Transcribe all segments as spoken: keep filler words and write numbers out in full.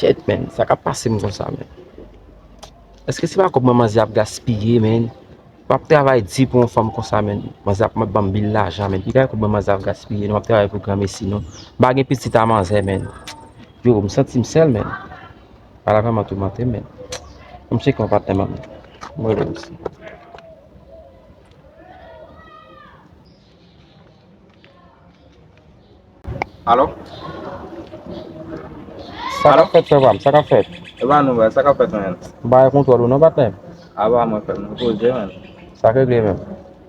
Shit, man, sa k ap pase m konsa, man? Èske se pa kòb mwen manzè ap gaspiye, man? M ap travay di pou yon fanm konsa, man. Manzè ap ban m bil lajan, man. Ki kay kòb mwen manzè ap gaspiye, non? M ap travay pou granmesi, non? M pa gen pitit a manzè, man. Yo, m santi m sèl, man. Bagay la vrèman toumante m, man. Ann m tcheke yon patnè m. Mwen rele osi. Alo? Sa k ap fèt, frè pa m? Sa k ap fèt? E pa nou, baz, sa k ap fèt, man? M pa gen kontwòl ou non, patnè m. A, pa mwen, frè m, nou poze, man. Sa k regle menm?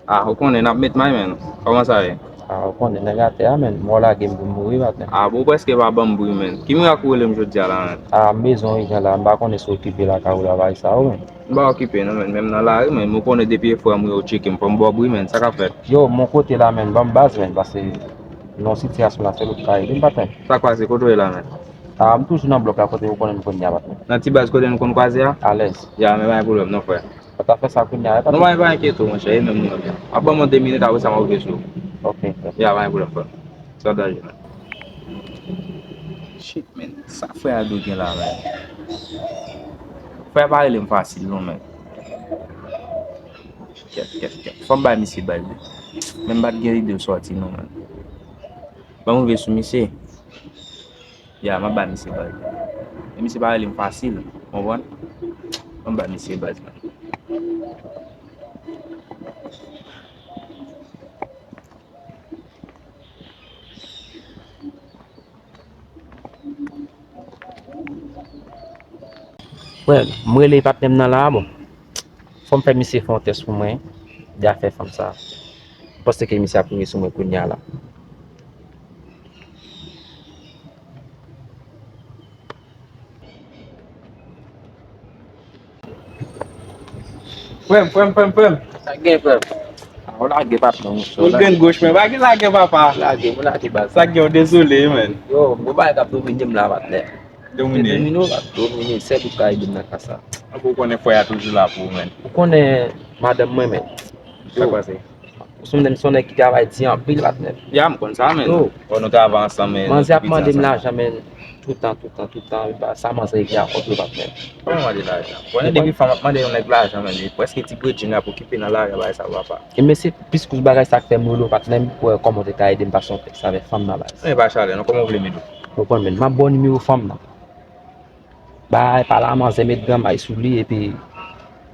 A, ou konnen, n ap met may, man. Kòman sa ye? A, ou konnen, nèg atè a, man. Mò lage m pou m mouri, patnè m. A, bon, ou prèske pa ban m bri, man. Ki mirak ou rele m jodi a la, man? A, m bezwen w ijan la, m pa konnen si w okipe lakay ou la, bagay sa yo, man. M pa okipe non, man, menm nan lari, man, ou konnen depi e frè m ou yo tcheke m, fò m ba w bri, man, sa k ap fèt? Yo, m yon kote la, man, ban m baz, man, paske nan sitiyasyon la, sèl ou ki ka ede m, patnè. Sa k pase, kote w ye la, man? A, m toujou nan blòk la, kote ou konnen m kounye a, patnè. Nan ti baz kote nou konn kwaze a? Alèz. Ya, men pa gen pwoblèm non, frè. Ou ta fè sa kounye a, wi, patnè. Non, pa, pa enkyete w, monchè, e menm nou menm. Ap ban m yon de minit, apre sa, m ap rive sou ou. Ok, frè. Ya, pa gen pwoblèm, frè. San danje, man. Shit, man. Sa frè Ado gen la, man? Frè pa rele m fasil, non, man. Kèt, kèt, kèt. Fò m bay misye bal, wi. Men m pa t gen lide sòti, non, man. Ban m rive sou misye. Ya, m ap bay misye bal. Men misye pa rele m fasil, ou konprann? Ban m bay misye bal, man. Frè, m rele patnè m nan la a, bon. Fò m fè misye fè yon tès pou mwen, de afè fanm sa. M panse ke misye ap rive sou mwen kounye a la. Frè m, frè m, frè m, frè m. Sa k gen, frè m? A, ou lage patnè w, monchè. Ou lage. Ou grenn goch, men pa gen lage, papa. Lage, ou lage, baz. Sa k gen, ou dezole, man. Yo, gon bagay k ap domine m la, patnè. Domine? Domine, w ap domine. Sèl ou ka ede m nan ka sa. Anben ou konnen frè a toujou la pou ou, man. Ou konnen madanm mwen, man. Sa k pase? Ou se yon nèg, se yon nèg ki travay di anpil, patnè. Ya, m konn sa, man. Yo. Bon, nou travay ansanm, man. Manzè ap mande m lajan, man. Toutan, toutan, toutan. Sa manzè regle a kòb yo, patnè. Kòman mande lajan? Bon, depi fanm ap mande yon nèg lajan, man, li prèske ti bredjin l ap okipe nan lari a, bagay sa, papa. E men se plis kous bagay sa k fè m rele w, patnè m, pou wè kòman w te ka ede m pase yon tèks avèk fanm nan, baz. Men pa chalè, non, kòman w vle m ede w? Ou konprann, man, m ap ba w nimewo fanm nan. Bay, pale a manzè, met granmay sou li, epi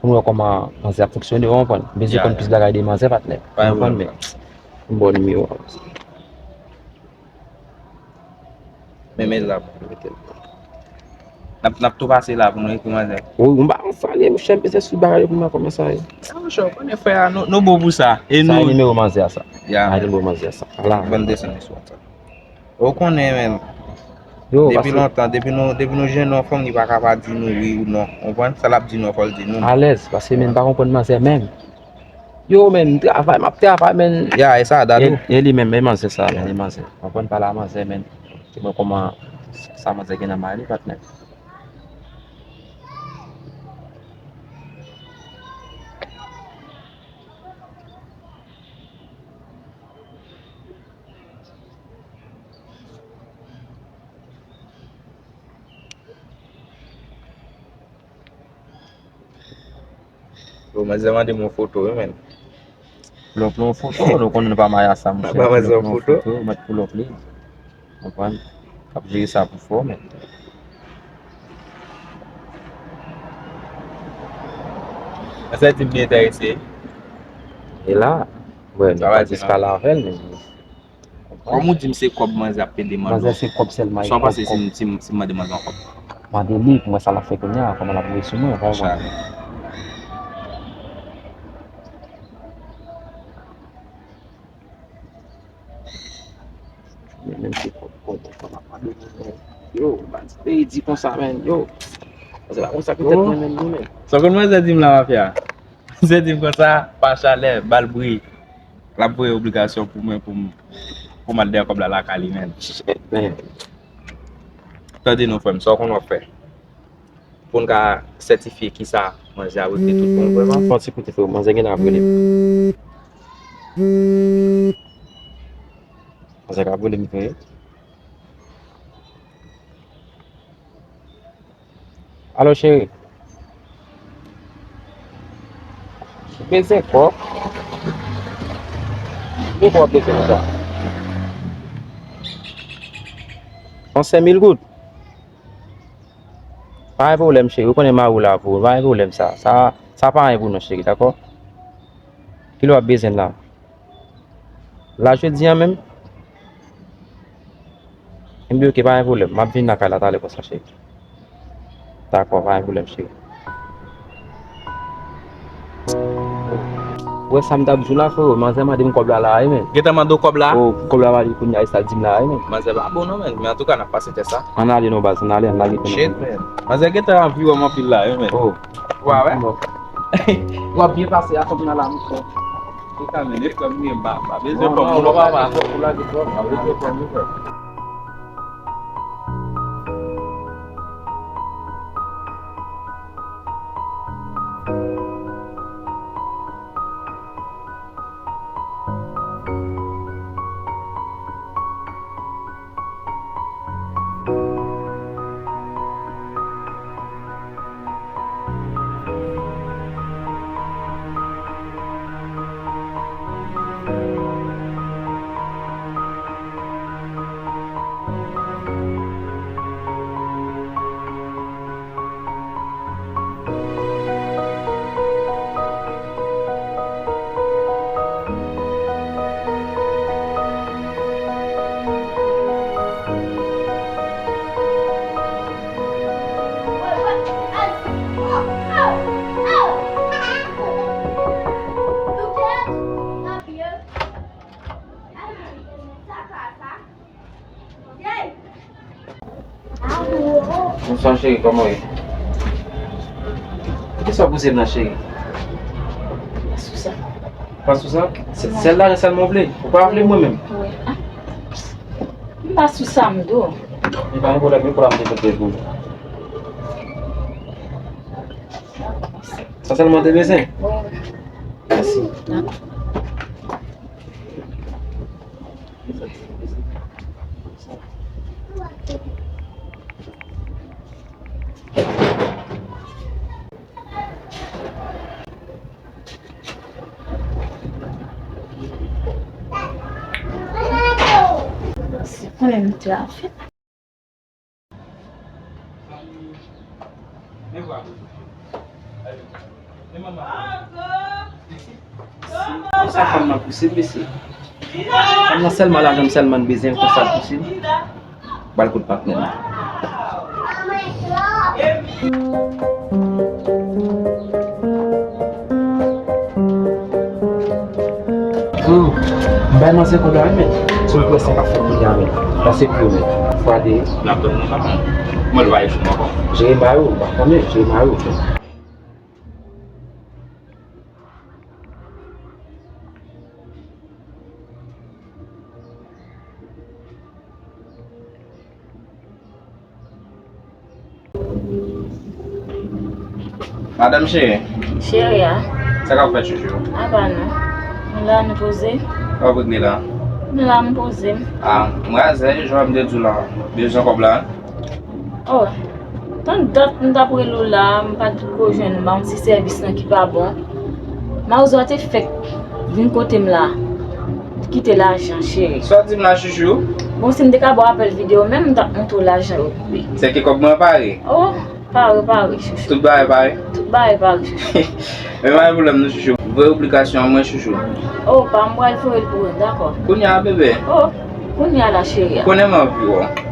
pou m wè kòman manzè ap fonksyone, ou konprann? M bezwen konn plis bagay de manzè, patnè. Ou konprann, men m ba w nimewo a. Men, men la pou mete l. N ap, n ap tou pase la pou nou ekri manzè. Wi, m pa konn sa l ye, monchè, m bezwen sou bagay yo pou m wè kòman sa ye. A, monchè, ou konnen frè a, nou, nou bon pou sa. E sa nou e nimewo manzè a sa. Ya. A, nimewo manzè a sa. Ala. Ban m desann li sou WhatsApp. Ou konnen, men. Yo, depi lontan, depi nou, depi nou jwenn yon fanm, li pa ka pa di nou wi ou non. Ou konprann? Sa l ap di nou, fò l di nou. Alèz, paske, men, m pa konprann manzè menm. Yo, men, m travay, m ap travay, men. Ya, e sa, Dadou. E, e li menm, e manzè sa, men, e manzè. Konprann pale a manzè, men. Ki mwen kòman sa manzè gen nan may li, patnè. Yo, manzè mande m yon foto, wi, men. Pull up li yon foto, nou konnen nou pa mayas sa, monchè. Ba manzè yon foto. Pull up li yon foto, mèt pull up li. Konprann? Ap jere sa pou fò, men. Manzè di m li enterese. E la, wè, nou pa jiska la avè l, men. Kòm ou di m se kòb manzè ap pede mande w. Manzè se kòb sèlman, e kòb, kòb. Sa w panse si m, si m, si m mande manzè yon kòb? Mande li, pou mwen sa l ap fè kounye a, kòman l ap resi mwen, ou konprann? Men, menm se kòb, kòb, kòb ap mande mwen, men. Yo, baz, peyi di konsa, men, yo. Manzè pa konsa pou tèt mwen menm, non, men. Sa w konn manzè di m la, mafya? Manzè di m konsa, pa chalè, ba l bri. L ap voye obligasyon pou mwen, pou m, pou m al dèyè kòb la lakay li, men. Men. Tande non, frè m, sa w konn w ap fè. Pou n ka sètifye kisa manzè ap regle tout bon, vrèman. Fè yon ti koute, frè m, manzè genlè ap rele m. Manzè ka ap rele m vre. Alo, cheri. Bezwen kòb? Ki kòb w ap bezwen konsa? Yon senk mil goud? Pa gen pwoblèm, cheri. Ou konnen mari w la pou ou. Pa gen pwoblèm sa. Sa, sa pa anyen pou nou, cheri, dakò? Kilè w ap bezwen l la? La jodi a menm? Enben, oke, pa gen pwoblèm. M ap vin lakay la talè konsa, cheri. Dakò, pa gen pwoblèm, cheri. Ou wè sa m t ap di w la, frero? Manzè mande m kòb la la, wi, men. Gentan mande w kòb la? O, kòb la pa li kounye a, e sa l di m la, wi, men. Manzè pa bon non, men. Men antouka, n ap pase tès la. Ann ale non, baz, ann ale, ann lage tè nou. Shit, men. Manzè gentan anvi wè m anpil la, wi, men. O. Wa wè? W ap byen pase a kòb nan la, monchè. Ou ka mennen frè m, m pa, pa bezwen fanm, non, papa. Ou lage twòp, ou lage twòp. Bonswa cheri, kòman w ye? Poukisa w pouse m nan cheri? Pa sou sa. Pa sou sa? Se sèl lajan sèlman w vle? Ou pa vle mwen menm? Wi. Ah. M pa sou sa m di w. Li pa gen pwoblèm, wi, pou la m te kontre pou ou. Sa sèlman w te bezwen? Wi. Mèsi. Dakò. Se konnen m te afè. Konsa fanm nan pouse m, mesye. Fanm nan sèlman lajan m sèlman l bezwen, konsa l pouse m. Ba l kout patnè l. Hmm. M bay manzè kòb la, wi, men. Sou prèske k ap fè kounye a, men. Pase pou yo, men. Fwa de. N ap tann nou, papa. Mwen, l va echwe ankò. Jeremaya, ou pa konnen, Jeremaya. Madanm cheri. Cheri a. Sa k ap fèt, chouchou? Apa non. Nou la, nou poze. W ap regle la? Nou la, m poze m. Ah, m razè, jan m te di w la. Bezwen kòb la? Oh, tann dat m t ap rele w la, m pa t ko jwenn ou, m pa konn si sèvis lan ki pa bon. Mawozo a te fèk vin kote m la. Kite lajan, cheri. Sa w di m la, chouchou? Bon, si m te ka ba w apèl videyo, menm m t ap montre w lajan yo koupe. Sèke kòb mwen pare? Oh, pare, pare, chouchou. Tout bagay pare? Tout bagay pare, chouchou. Men pa gen pwoblèm non, chouchou. Voye aplikasyon an mwen, chouchou. Oh, pa m pral voye l pou ou, dakò. Kounye a, bebe? Oh, kounye a la, cheri a. Konnen m anvi wè w.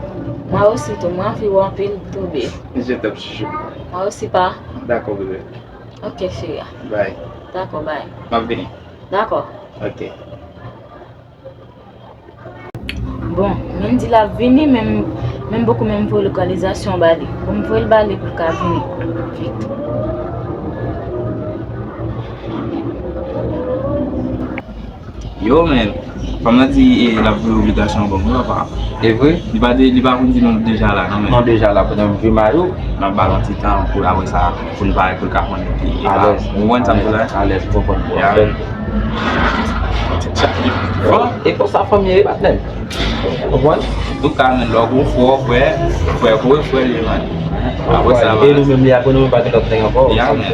Mwen osi tou, mwen anvi wè w anpil tou, bebe. Je t'aime, chouchou. Mwen osi, pa. Dakò, bebe. Ok, cheri a. Bye. Dakò, bye. M ap vini. Dakò. Ok. Bon, Mendy la ap vini, men m, men m poko menm voye lokalizasyon ba li. Bon, m voye l ba li pou l ka vini vit. Yo, men, fanm nan di, eh, l ap voye aplikasyon an ban mwen, papa. E vre? Li pa de, li pa konn di nou deja la, non, men. Non, deja la, pandan m vin mayo. N ap ba l yon ti tan pou apre sa, pou l parèt, pou l ka konnen. Alèz. Ou konprann sa m di la? Alèz, m konprann. Ya, men. E konsa fanmi ye, patnè m. Konprann? Antouka, men lè w gon frè, frè, frè, frè, frè li ye, man. Apre sa, e nou menm li apre nou menm pa gen lòt nèg ankò. Ya, men.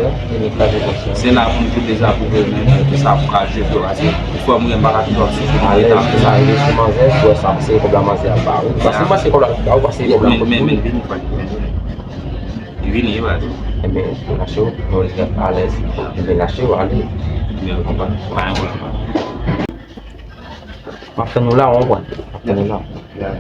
Se la pou nou tou dezapwouve, men, pou sa pou ka jete, paske frè mwen pa ka toujou ap soufri nan leta. Alèz, sa rive sou manzè, frè sa, se kòb la manzè ap ba ou. Paske mwen se kòb la pou ba ou, paske se kòb la pou ou. Men, men, men, vini, frè, vini. Vini, frè. Ebyen, lache w, nou rete alèz. Ebyen, lache w, ale. Ebyen, w konprann? Pa gen pwoblèm. M ap tann ou la, w konprann? M ap tann ou la. Ya.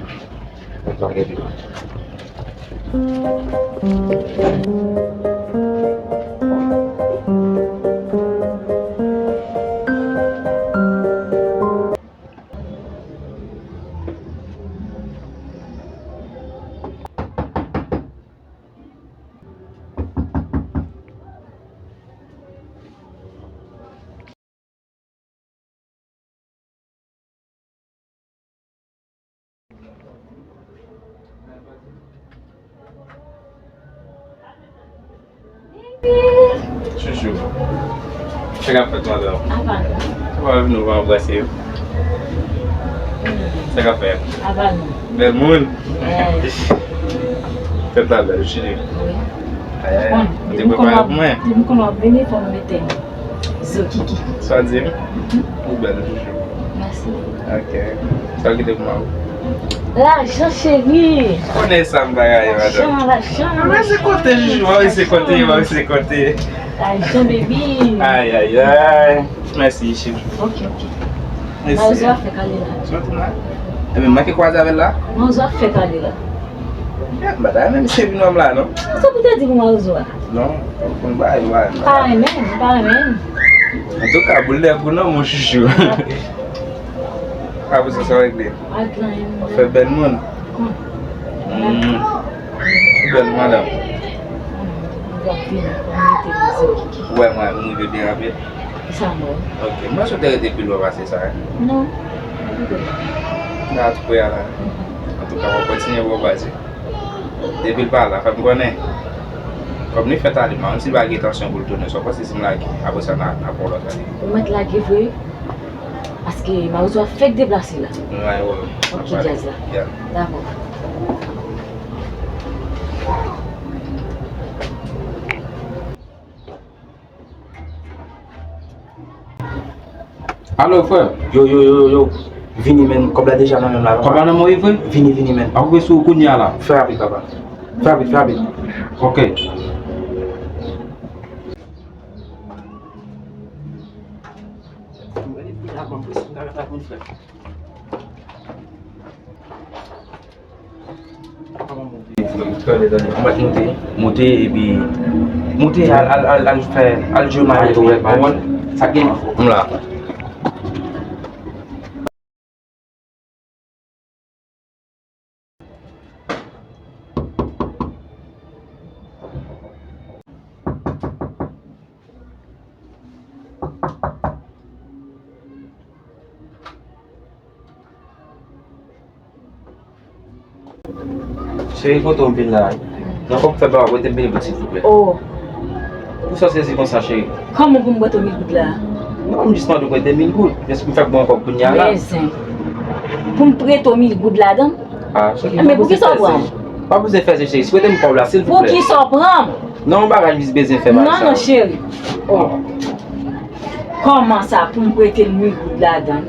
Chouchou. Sa k ap fèt, madanm? Apa nou. Kòman nou va anbrase yo? Sa k ap fèt? Apa nou. Bèl moun. Eh. Tèt la bèl, chili. Wi. Ayayay. Ou te prepare pou mwen? Depi m konnen w ap vini, fò m mete m. Zo kiki. Sa w di m? Ou bèl toujou. Mèsi. Ok. Sa w kite pou mwen? Lajan, cheri. Konnen sa m pa gaye, madanm. Lajan, lajan, lajan. Mwen se kote, Joujou, mwen se kote, mwen se kote. Lajan, baby. Ayayay. Mèsi, cheri. Ok, ok. Mèsi. Mawozo ap fè kale la. Soti la. Ebyen, manke kwaze avè l la. Mawozo ap fè kale la. Gad, m pa ta renmen misye vin wè m la, non. Sa pou te di pou Mawozo a? Non, pou m pa, m pa renmen. Pa renmen, m pa renmen. Antouka, boul nèg ou non, mon chouchou. Apre sa, sa w regle? Pa gen anyen. W ap fè bèl moun. Hmm. Hmm. Bèl madanm. Hmm. Ou ap vini, ou mete m zo kiki. Ou wè mwen, m rive byen rapid. Sa bon. Ok, m panse w te rete pi lwen pase sa, wi. Non. Nan tou prè a la. Antouka, w ap kontinye bò kwaze. Depi l pa la, fè m konnen. Kòm li fèt ale, menm si l pa gen entansyon pou l tounen, sa w panse si m lage? Apre sa, n a, n a pran lòt ale. Ou mèt lage vre? Paske Mawozo ap fèk deplase la. Nou va wè. Ok, djaz la. Ya. Dakò. Alo, frè. Yo, yo, yo, yo, yo. Vini, men. Kòb la deja nan men m la, papa. Kòb la nan men w, wi, frè? Vini, vini, men. M ap rive sou ou kounye a la. Fè rapid, papa. Fè rapid, fè rapid. Ok. Moute, moute, epi moute, al, al, al, al fè, al jwe mayo tou, w konprann? Sa gen, m la. Cheri, kote w vin la? Nan kòb fè ba w, prete m mil goud, silvouplè. Oh. Poukisa w sezi konsa, cheri? Kòman pou m prete w mil goud la? Non, m jis mande w prete mil goud. Èske m fèk ba w kòb kounye a la? Men zen. Pou m prete w mil goud ladan? Ah, cheri, men poukisa w pran? Pa bezwen fè zen, cheri. Si prete m kòb la, silvouplè. Poukisa w pran? Non, yon bagay m jis bezwen fè bagay sa. Non, non, cheri. Oh. Kòman sa pou m prete l mil goud ladan?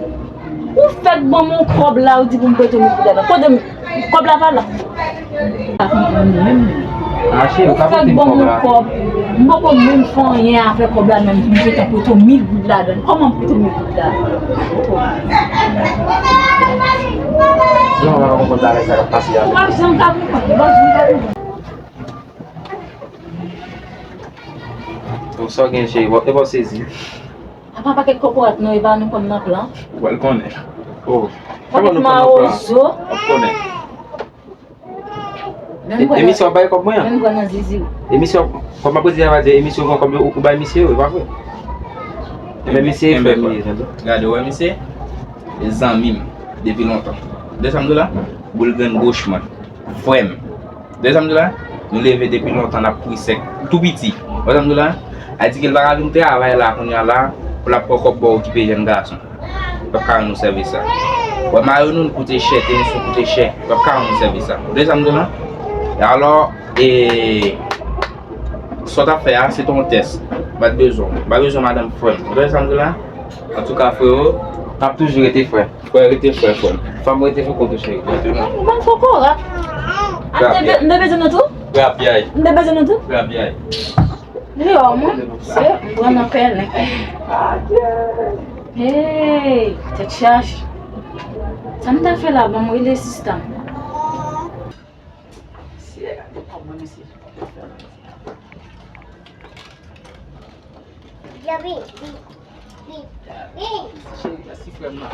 Ou fèk ban m yon kòb la, ou di pou m prete w mil goud ladan. Kote m, kòb la pa la. Pa konprann menm. Ah, cheri, ou fèk ban m yon kòb. M poko menm fè anyen avèk kòb la, menm pou m gentan prete w mil goud ladan. Kòman m prete w mil goud la? Non, ou pa konprann bagay sa k ap pase a. Ou p ap janm ka konprann. Ou p ap janm ka konprann. Bon, sa w gen, cheri? Bon, e bon sezi. Apa pakèt kokorat non, e pa nou konn nan plan. Ou pral konnen. Oh. Pakèt mawozo. W ap konnen. Emisyon ap bay kòb mwen an. Menm gwa nan zizi w. Emisyon, kòm m ap di, a va di, emisyon pran kòb yo, ou, ou bay misye yo, e pa vre? Enben, misye e frè m li ye, tande. Gade, ou wè misye? E zanmi m depi lontan. De sa m di w la? Boul grenn goch mwen. Frè m. De sa m di w la? Nou leve depi lontan, n ap kouri sèk. Tou piti. Ou wè sa m di w la? A di ke l pa ka vin travay la kounye a la, pou l ap pran kòb ba w okipe jèn gason. L p ap ka rann ou sèvis sa. Wè, mari nou koute chè, tenis nou koute chè. W ap ka rann sèvis sa. Ou tande sa m di w la? E alò, e, sa w t ap fè a, se te yon tès. M pa t bezwen w. M pa bezwen madanm frè m. Ou tande sa m di w la? Antouka, frewo, n ap toujou rete frè. Frè rete frè, frè m. Fanm rete fanm tou, cheri. Ou ban kokorat. Ah, m te be-, m te bezwen nou tou? Frè ap yay. M te bezwen nou tou? Frè ap yay. Li o mwen, se m pran nan pèlen. Hey, tèt chaje. Sa m ta fè la, ban m rele sista m. Mesye, gade kòman mesye. Cheri, mèsi frè m nan.